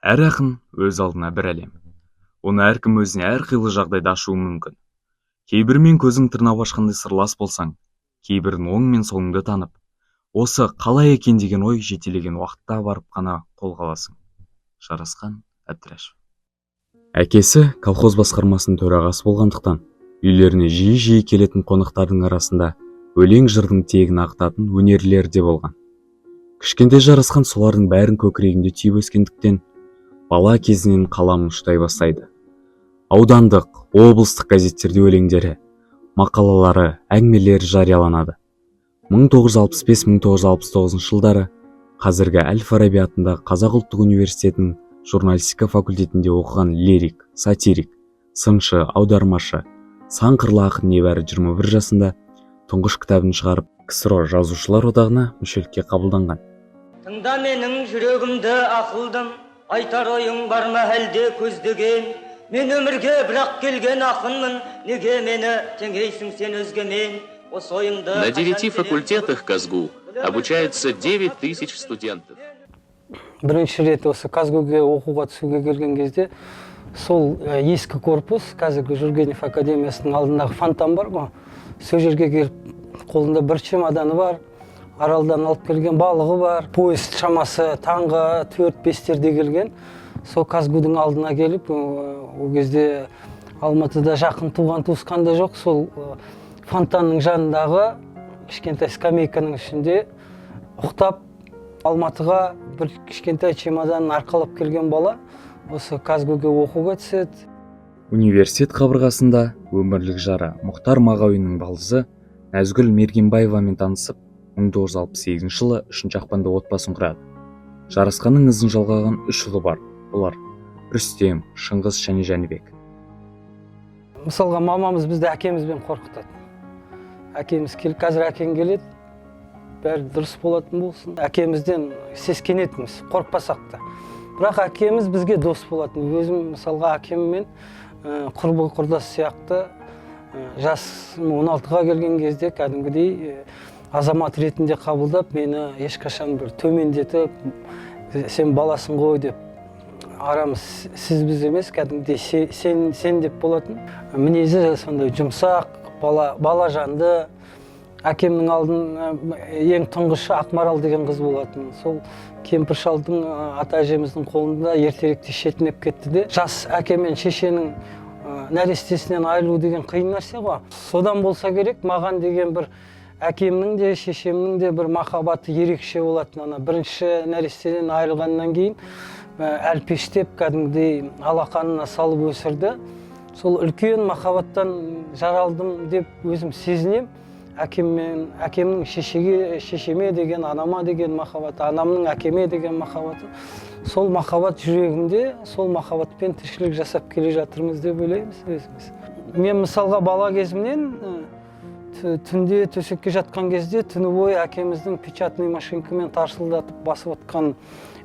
Әр ақын өз алдына бір әлем. Оны әркім өзіне әрқилы жағдайда ашуы мүмкін. Кейбірімен көзің тырнап ашқандай сырлас болсаң, кейбірін оң мен солыңды танып, осы қалай екен деген ой жетелеген уақытта барып қана қолға аласың. Жарасқан Әбдірашев. Әкесі колхоз басқармасының төрағасы болғандықтан, үйлеріне жиі-жиі келетін қонақтардың арасында өлең жырдың тегін ағытатын өнерлері де болған. Кішкентай Жарасқан солардың бәрін көкірегінде түйіп өскендіктен, бала кезінен қаламын ұштай бастайды. Аудандық, облыстық газеттерде өлеңдері, мақалалары, әңгімелері жарияланады. 1965-1969 жылдары қазіргі әл-Фараби атындағы Қазақ ұлттық университетінің журналистика факультетінде оқыған лирик, сатирик, сыншы, аудармашы, сан қырлы ақын небәрі 21 жасында тұңғыш кітабын шығарып, КСРО Жазушылар одағына мүшелікке қабылданған. Тыңда менің жүрегімді, ақылдым. Айтар ойың бар ма, әлде көздеген? Мен өмірге бірақ келген ақынмын. Неге мені теңейсің сен өзгемен? Осы ойыңды На девяти факультетах КазГУ обучаются 9 тысяч студентов. Бірінші рет осы КазГУге оқуға түсуге келген кезде сол ескі корпус, қазіргі Жүргенов академиясының алдындағы фонтан бар ғой, сол жерге келіп, қолында бір чемоданы бар, Аралдан алып келген балығы бар, поезд шамасы таңғы 4-5-терде келген. Сол КазГУдың алдына келіп, ол кезде Алматыда жақын туған туысқан да жоқ, сол фонтанның жанындағы кішкентай скамейканың ішінде ұйықтап, Алматыға бір кішкентай чемоданын арқалап келген бала осы КазГУге оқуға түседі. Университет қабырғасында өмірлік жары Мұхтар Мағауиннің балдызы Нәзгүл Мергенбаевамен танысып, 1968 жылы 3 ақпанда отбасын құрады. Жарасқанның ізін жалғаған үш ұлы бар. Олар: Рүстем, Шыңғыс және Жәнібек. Мысалға, мамамыз бізді әкемізбен қорқытады. Әкеміз кел, қазір әкең келеді, бәрі дұрыс болатын болсын. Әкемізден сескенетінбіз, қорықпасақ та, бірақ әкеміз бізге дос болатын. Өзім, мысалға, әкеммен құрбы құрдас сияқты, жас 16-ға келген кезде кәдімгідей азамат ретінде қабылдап, мені ешқашан бір төмендетіп, сен баласың ғой деп, арамыз сіз біз емес, кәдімгідей сен, сен деп болатын. Мінезі сондай жұмсақ, бала жанды. Әкемнің алдын ең тұңғышы Ақмарал деген қыз болатын. Сол кемпір шалдың, ата әжеміздің қолында ертеректе шетінеп кетті де. Жас әке мен шешенің нәрестесінен айырылу деген қиын нәрсе ғой. Содан болса керек, маған деген бір әкемнің де, шешемнің де бір махаббаты ерекше болатын. Ана бірінші нәрестеден айырылғаннан кейін әлпештеп, кәдімгідей алақанына салып өсірді. Сол үлкен махаббаттан жаралдым деп өзім сезінемін. Әкеммен, әкемнің шешеге, шешеме деген, анама деген махаббаты, анамның әкеме деген махаббаты, сол махаббат жүрегімде, сол махаббатпен тіршілік жасап келе жатырмыз деп ойлаймыз өзіміз. Мен, мысалға, бала кезімнен түнде төсекке жатқан кезде түні бойы әкеміздің печатный машинкамен тарсылдатып басып отқан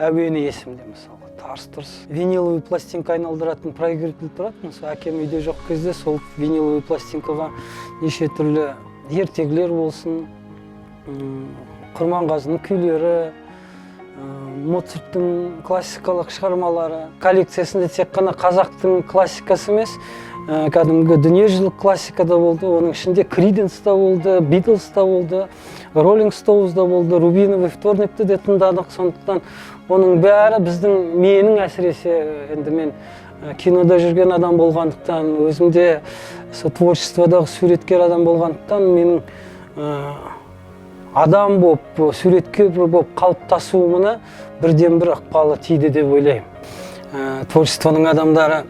әуені есімде. Мысалға, тарс тұрс виниловый пластинка айналдыратын проигрыватель тұратын. Сол әкем үйде жоқ кезде сол виниловый пластинкаға неше түрлі ертегілер болсын, Құрманғазының күйлері, Моцарттың классикалық шығармалары. Коллекциясында тек қана қазақтың классикасы емес, кәдімгі дүниежүзілік классика да болды. Оның ішінде Криденс та болды, Битлз та болды, Роллинг Стоунс да болды, «Рубиновый вторник» ті де тыңдадық. Сондықтан оның бәрі біздің, менің әсіресе, енді мен кинода жүрген адам болғандықтан, өзім де сол творчестводағы суреткер адам болғандықтан, менің адам болып, суреткер болып қалыптасуыма бірден бір ықпалы тиді деп ойлаймын. Творчествоның адамдары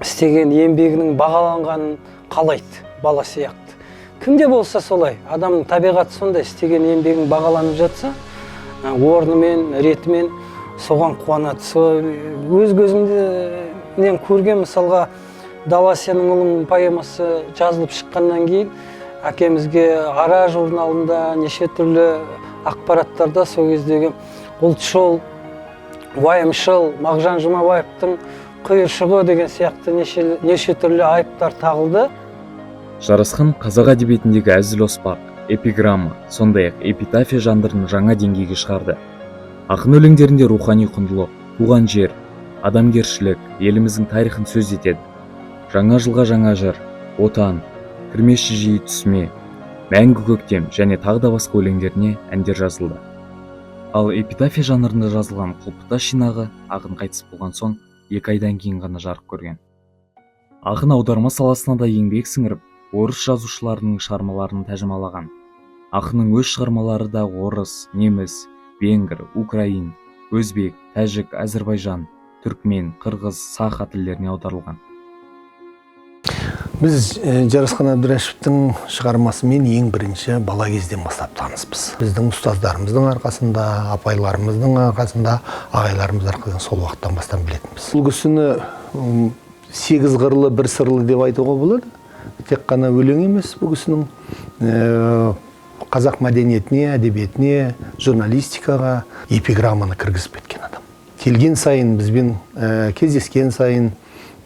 істеген еңбегінің бағаланғанын қалайды, бала сияқты. Кімде болса солай, адамның табиғаты сондай: істеген еңбегің бағаланып жатса, орнымен, ретімен, соған қуанады. Сол өз көзімнен көрген. Мысалға, «Дала сенің ұлың» поэмасы жазылып шыққаннан кейін әкемізге «Ара» журналында, неше түрлі ақпараттарда сол кездегі ұлтшыл, уайымшыл, Мағжан Жұмабаевтың құйыршығы деген сияқты неше түрлі айыптар тағылды. Жарасқан қазақ әдебиетіндегі әзіл-оспақ, эпиграмма, сондай-ақ эпитафия жанрын жаңа деңгейге шығарды. Ақын өлеңдерінде рухани құндылық, туған жер, Адамгершілік, еліміздің тарихын сөз етеді. Жаңа жылға жаңа жыр, Отан, Кірмеші жиі түсіме, Мәңгі көктем және тағы да басқа өлеңдеріне әндер жазылды. Ал эпитафия жанрында жазылған Құлпытас жинағы ақын қайтыс болған соң 2 айдан кейін ғана жарық көрген. Ақын аударма саласына да еңбек сіңіріп, орыс жазушыларының шығармаларын тәржімалаған. Ақынның өз шығармалары да орыс, неміс, венгр, украин, өзбек, тәжік, әзірбайжан, түркмен, қырғыз, саха тілдеріне аударылған. Біз Жарасқан Әбдірашевтің шығармасымен ең бірінші бала кезден бастап таныспыз. Біздің ұстаздарымыздың арқасында, апайларымыздың арқасында, ағайларымыздың арқасында сол уақыттан бастап білетінбіз. Бұл кісіні сегіз қырлы, бір сырлы деп айтуға болады. Тек қана өлең емес, бұл кісінің қазақ мәдениетіне, әдебиетіне, журналистикаға эпиграмманы кіргізіп кеткен адам. Келген сайын бізбен кездескен сайын,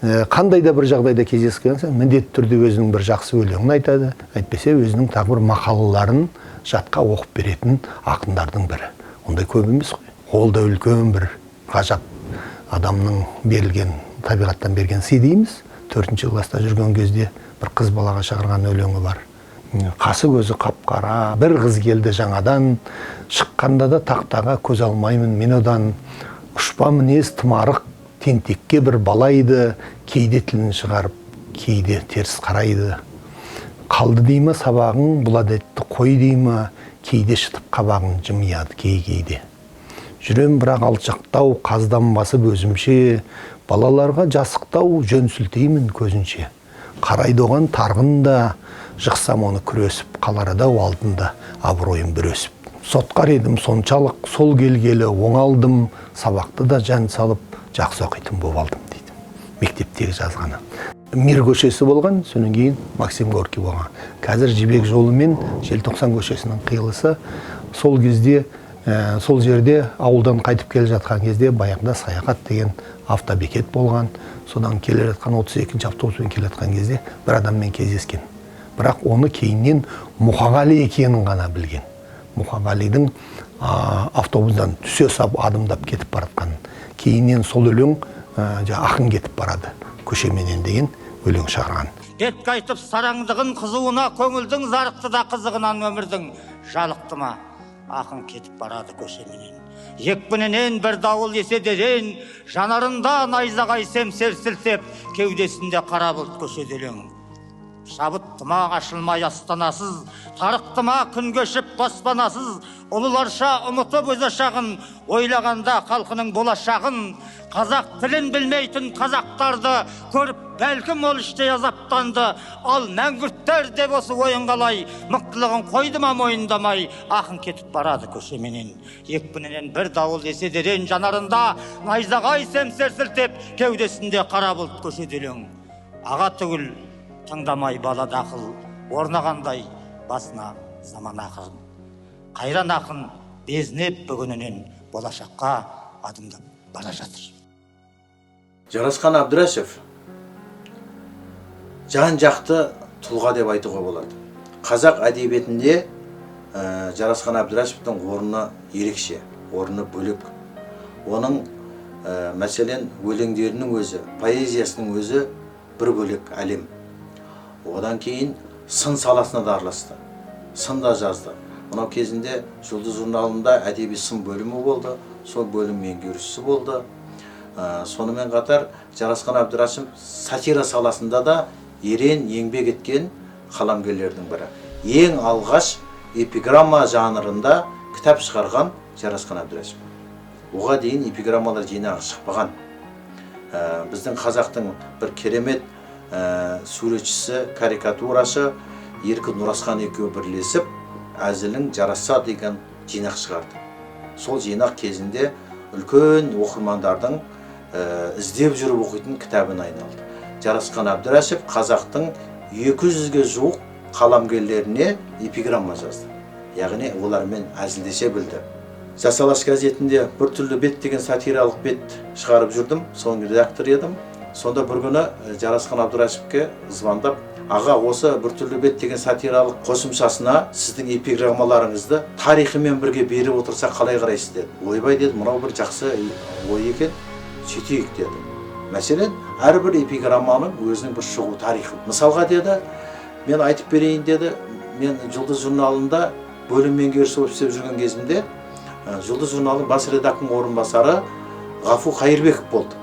қандай да бір жағдайда кездескен сайын міндетті түрде өзінің бір жақсы өлеңін айтады, әйтпесе өзінің тағы бір мақалаларын жатқа оқып беретін ақындардың бірі. Ондай көп емес қой. Ол да үлкен бір ғажап адамның берілген, табиғаттан берген сый дейміз. Төртінші класста жүрген кезде бір қыз балаға шығарған өлеңі бар. Қасы көзі қап қара бір қыз келді жаңадан, шыққанда да тақтаға көз алмаймын мен одан. Ұшпа мінез, тымарық, тентекке бір бала еді, кейде тілін шығарып, кейде теріс қарайды. Қалды дей ма сабағың, бұл әдетті қой дей ма, кейде шытып қабағын жымияды кей кейде. Жүрем бірақ алшақтау, қаздан басып өзімше, балаларға жасықтау, жөн сілтеймін көзінше. Қарайды оған тарғын да, жықсам оны күресіп, қалар еді ау алдында абыройым бір өсіп. Сотқар едім соншалық, сол келгелі оңалдым, сабақты да жан салып жақсы оқитын болып алдым дейді мектептегі жазғаны. Мир көшесі болған, содан кейін Максим Горький болған. Қазір Жібек жолы мен Желтоқсан көшесінің қиылысы. Сол кезде сол жерде ауылдан қайтып келе жатқан кезде баяғыда Саяхат деген автобекет болған. Содан келе жатқан, 32 автобуспен келе жатқан кезде бір адаммен кездескен. Бірақ оны кейіннен Мұқағали екенін ғана білген. Мұқағалидың автобустан түсе сап адымдап кетіп бара жатқанын. Кейіннен сол өлең, жаңа «Ақын кетіп барады көшеменен» деген өлең шығарған. Бетке айтып сараңдығын, қызуына көңілдің зарықты да, қызығынан өмірдің жалықты ма, ақын кетіп барады көшеменен. Екпінінен бір дауыл еседеден, жанарында найзағай семсер сілтеп, кеудесінде қара бұлт көшеді елең. Шабытты ма ашылмай астанасыз, тарықты ма күн кешіп баспанасыз, ұлыларша ұмытып өз ошағын, ойлағанда халқының болашағын. Қазақ тілін білмейтін қазақтарды көріп, бәлкім, ол іштей азаптанды. Ал мәңгүрттер деп осы ойын қалай, мықтылығын қойды ма мойындамай, ақын кетіп барады көшеменен. Екпінінен бір дауыл еседеден, жанарында найзағай семсер сілтеп, кеудесінде қара бұлт көшеді елең. Аға түгіл тыңдамай бала дақыл, орнағандай басына заман ақырын. Қайран ақын безінеп бүгінінен, болашаққа адымдап бара жатыр. Жарасқан Әбдірашев жан жақты тұлға деп айтуға болады. Қазақ әдебиетінде Жарасқан Әбдірашевтің орны ерекше, орны бөлек. Оның мәселен, өлеңдерінің өзі, поэзиясының өзі бір бөлек әлем. Одан кейін сын саласына да араласты, сын да жазды. Мынау кезінде «Жұлдыз» журналында әдеби сын бөлімі болды, сол бөлім меңгерушісі болды. Сонымен қатар Жарасқан Әбдірашев сатира саласында да ерен еңбек еткен қаламгерлердің бірі. Ең алғаш эпиграмма жанрында кітап шығарған Жарасқан Әбдірашев. Оға дейін эпиграммалар жинағы шықпаған. Біздің қазақтың бір керемет суретшісі, карикатурашы Еркін Нұрасхан екеуі бірлесіп «Әзілің жарасса» деген жинақ шығарды. Сол жинақ кезінде үлкен оқырмандардың іздеп жүріп оқитын кітабына айналды. Жарасқан Әбдірашев қазақтың 200-ге жуық қаламгерлеріне эпиграмма жазды, яғни олармен әзілдесе білді. «Жас Алаш» газетінде «Біртүрлі бет» деген сатиралық бет шығарып жүрдім, соның редакторы едім. Сонда бір күні Жарасқан Әбдірашевке звондап: «Аға, осы «Біртүрлі бет» деген сатиралық қосымшасына сіздің эпиграммаларыңызды тарихымен бірге беріп отырсақ, қалай қарайсыз?» – деді. «Ойбай, – деді, – мынау бір жақсы ой екен». Сөйтейік деді. Мәселен, әрбір эпиграмманың өзінің бір шығу тарихы. Мысалға деді, мен айтып берейін деді, мен Жұлдыз журналында бөлім меңгерушісі болып істеп жүрген кезімде Жұлдыз журналының бас редакторының орынбасары Ғафу Қайырбеков болды.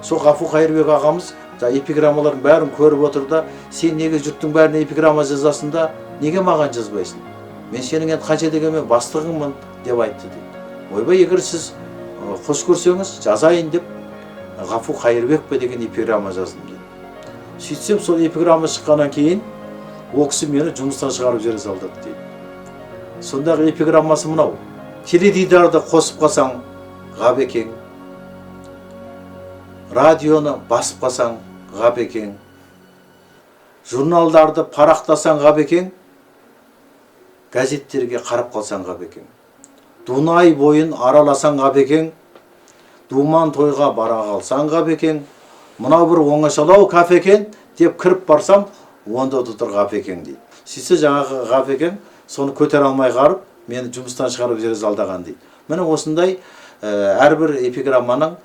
Сол Ғафу Қайырбек ағамыз эпиграммалардың бәрін көріп отыр да, сен неге жұрттың бәріне эпиграмма жазасың да, неге маған жазбайсың? Мен сенің енді қанша дегенмен бастығыңмын деп айтты дейді. Ойбай, егер сіз қош көрсеңіз, жазайын деп Ғафу Қайырбек пе деген эпиграмма жаздым дейді. Сөйтсем, сол эпиграмма шыққаннан кейін ол кісі мені жұмыстан шығарып жібере салды дейді. Сондағы эпиграммасы мынау: теледидарды қосып қалсаң Ғабекең, радионы басып қалсаң Ғабекең, журналдарды парақтасаң Ғабекең, газеттерге қарап қалсаң Ғабекең, Дунай бойын араласаң Ғабекең, думан тойға бара қалсаң Ғабекең, мынау бір оңашалау кафе екен деп кіріп барсам, онда тұр Ғабекең дейді. Сөйтсе жаңағы Ғабекең соны көтере алмай қарып, мені жұмыстан шығарып жібере салдаған дейді. Міне осындай әрбір эпиграмманың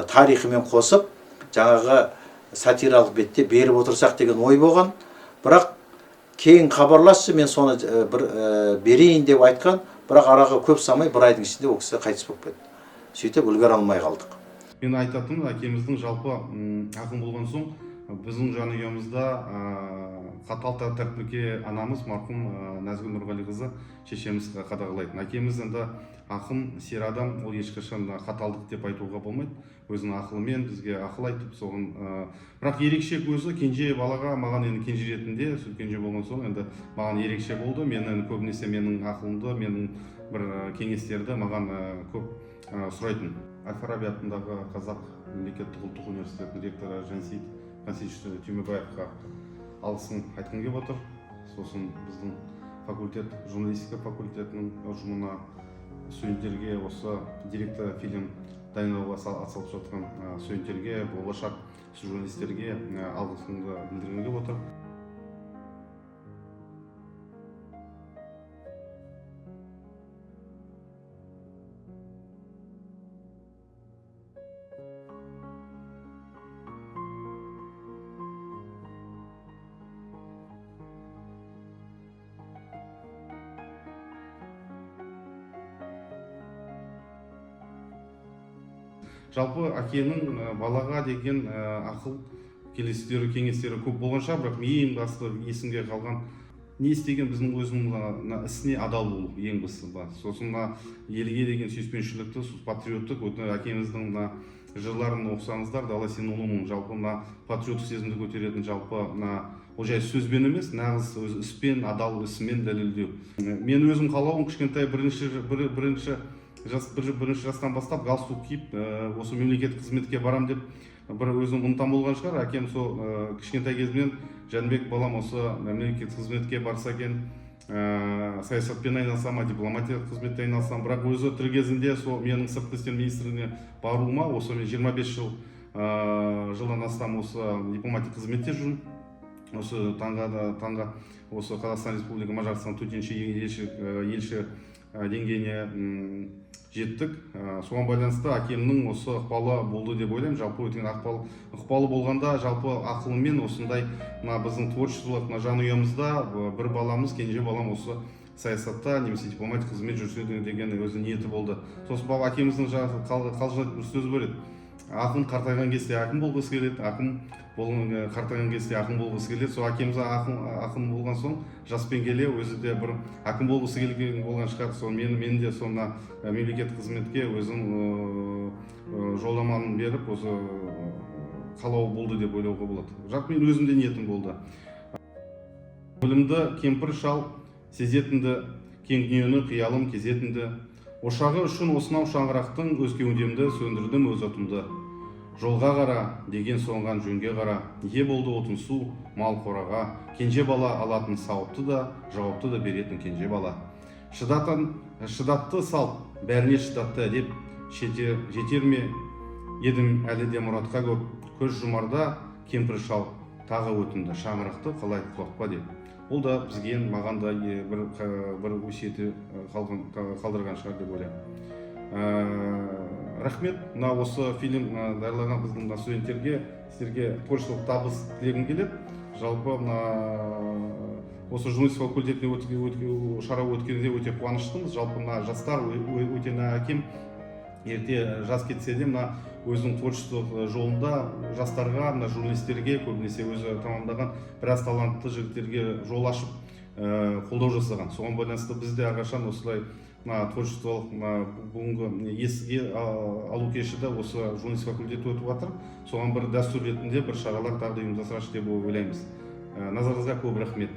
тарихымен қосып, жаңағы сатиралық бетте беріп отырсақ деген ой болған. Бірақ кейін хабарласшы, мен соны бір берейін деп айтқан, бірақ араға көп салмай бір айдың ішінде ол кісі қайтыс болып кетті. Сөйтіп үлгере алмай қалдық. Мен айтатыным, әкеміздің жалпы ақын болған соң біздің жанұямызда қатал тәртіпке анамыз марқұм Нәзігүл Нұрғалиқызы шешеміз қадағалайтын. Әкеміз енді ақын, сері адам, ол ешқашан қаталдық деп айтуға болмайды. Өзінің ақылымен бізге ақыл айтып, соған бірақ ерекше көзі кенже балаға, маған енді кенже ретінде, сол кенже болған соң енді маған ерекше болды. Мен енді көбінесе менің ақылымды, менің бір кеңестерді маған көп сұрайтын. Әл-Фараби атындағы Қазақ мемлекеттік ұлттық университетінің ректоры Жансейіт Жансейітович Түймебаевқа алғысын айтқым келіп отыр. Сосын біздің факультет, журналистика факультетінің ұжымына, студенттерге, осы деректі фильм дайындауға атсалысып жатқан студенттерге, болашақ журналистерге алғысымды білдіргім келіп отыр. Жалпы әкенің балаға деген ақыл келестері, кеңестері көп болған шығар, бірақ ең басты есімге қалған не істеген біздің өзінің ісіне адал болу ең бастысы. Сосын мына елге деген сүйіспеншілікті, патриоттық, әкеміздің мына жырларын оқысаңыздар, дала сенің ұлыңмын, жалпы мына патриоттық сезімді көтеретін, жалпы мына ол жай сөзбен емес, нағыз өз іспен, адал ісімен дәлелдеу. Мен өзім қалауым кішкентай бірінші жастан бастап галстук киіп, осы мемлекеттік қызметке барам деп бір өзім ынтам болған шығар. Әкем сол кішкентай кезімнен, Жәнібек балам осы мемлекеттік қызметке барса екен, саясатпен айналысам, дипломатиялық қызметте айналысам, бірақ өзі тірі кезінде сол менің сыртқы істер министрлігіне баруыма осы мен 25 жылдан астам осы дипломатиялық қызметте жүрмін. Осы таңға осы Қазақстан Республика Мажарстан төтенше елші деңгейіне жеттік. Соған байланысты әкемнің осы ықпалы болды деп ойлаймын. Жалпы өйткені ықпалы болғанда жалпы ақылымен осындай мына біздің творчестволық мына жанұямызда бір баламыз, кенже балам осы саясатта немесе дипломатик қызмет жүргізеді деген өзі ниеті болды. Сосын баба әкеміздің қалжыңдайтын бір сөзі бар еді. Ақын қартайған кезде ақын болғысы келеді, ақын қартайған кезде ақын болғысы келеді. Сол әкеміз ақын болған соң жаспен келе өзі де бір ақын болғысы келген болған шығар. Сол мен де сол мына мемлекеттік қызметке өзім жолдаманы беріп, осы қалауы болды деп ойлауға болады. Жалпы мен өзімде ниетім болды. Білімді кемпір шал сезетінді, кең дүниені қиялым кезетінді. Ошағы үшін осынау шаңырақтың өз кеудемді сөндірдім өз отымды. Жолға қара деген соңған жөнге қара, не болды отын су мал қораға, кенже бала алатын сауыпты да, жауапты да беретін кенже бала. Шыдатты салт, бәріне шыдатты әдеп, жетер ме едім әлі де мұратқа көп, көз жұмарда кемпір шал тағы өтінді, шаңырақты қалай құлатпа деп. Ол да бізге, маған да бір өсиеті қалдырған шығар деп ойлаймын. Рахмет мына осы фильм даярлаған біздің мына студенттерге, сіздерге творчестволық табыс тілегім келеді. Жалпы, мына осы журналист факультетінде шара өткеніне өте қуаныштымыз. Жалпы, мына жастар өте, мына әкем ерте жас кетсе де, мына өзінің творчестволық жолында жастарға, мына журналистерге, көбінесе өзі тәмамдаған біраз талантты жігіттерге жол ашып, қолдау жасаған. Соған байланысты біз де әрқашан осылай мына творчестволық, мына бүгінгі еске алу кеші де осы журналист факультеті өтіп жатыр. Соған бір дәстүр ретінде бір шаралар тағы да ұйымдастырайықшы деп ойлаймыз. Назарыңызға көп рахмет.